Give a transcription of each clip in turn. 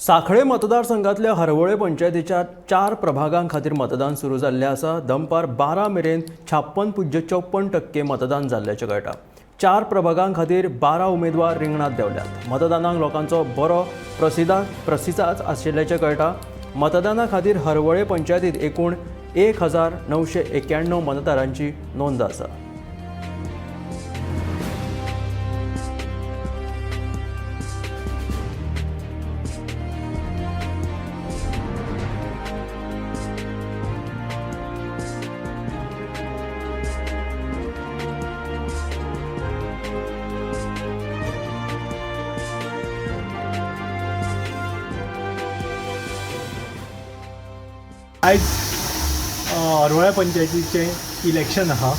सांखळे मतदारसंघातल्या हरवळे पंचायतीच्या 4 प्रभागां खातीर मतदान सुरू जाल्लें आसा. दनपार 12 मेरेन 56.54% मतदान जाल्ल्याचें कळटा. 4 प्रभागां खातीर 12 उमेदवार रिंगणांत देंवल्यात. मतदानाक लोकांचो बरो प्रतिसाद आशिल्ल्याचें कळटा. मतदाना खातीर हरवळे पंचायतीत एकूण 1991 मतदारांची नोंद आसा. आयज हरवळ्या पंचायतीचें इलेक्शन आहा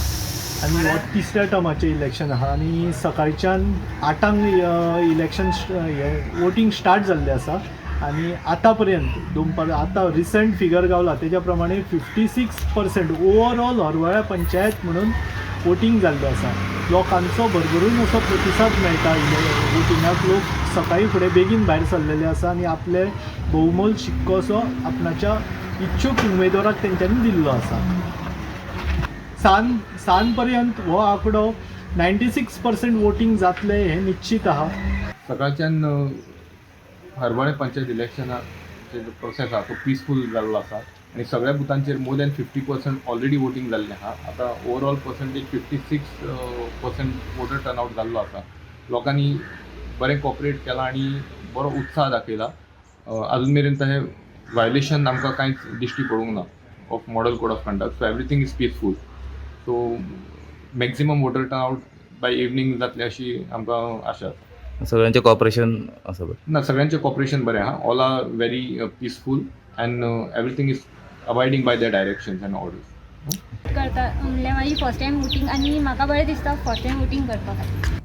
आनी हो तिसऱ्या टर्माचें इलेक्शन आहा आनी सकाळच्यान 8ांक इलेक्शन हें वोटींग स्टार्ट जाल्लें आसा आनी आतां पर्यंत दनपार आतां रिसंट फिगर गावला तेज्या प्रमाणे 56% ओवरऑल हरवळ्या पंचायत म्हणून वोटींग जाल्लें आसा. लोकांचो भरभरून असो प्रतिसाद मेळटा. वोटिंगाक लोक सकाळीं फुडें बेगीन भायर सरलेले आसा आनी आपले बहुमोल शिक्को असो आपणाच्या इच्छूक उमेदवाराक तेंच्यांनी दिल्लो आसा. सान पर्यंत हो आंकडो 96% वोटींग जातलें हें निश्चीत आहा. सकाळच्यान हरवळें पंचायत इलेक्शनाचे जो प्रोसेस आहा तो पिसफूल जाल्लो आसा आनी सगळ्या बुथांचेर more than 50% already voting जाल्लें आहा. आतां overall percentage 56% voter turnout जाल्लो आसा. लोकांनी बरें कॉपरेट केलां आनी बरो उत्साह दाखयला. अजून मेरेन तशें वायलेशन आमकां कांयच दिश्टी पडूंक ना of model code of conduct, so everything is peaceful, so maximum voter turnout by evening जातलें अशी आमकां आशा आसा. सगळ्यांचें कॉपरेशन आसा बरें. ना, सगळ्यांचें कॉपरेशन बरें आहा. All are very peaceful and everything is abiding by the directions and orders. करता म्हणल्यार म्हाजी फर्स्ट टायम वोटींग आनी म्हाका बरें दिसता फर्स्ट टायम वोटींग करपा खातीर.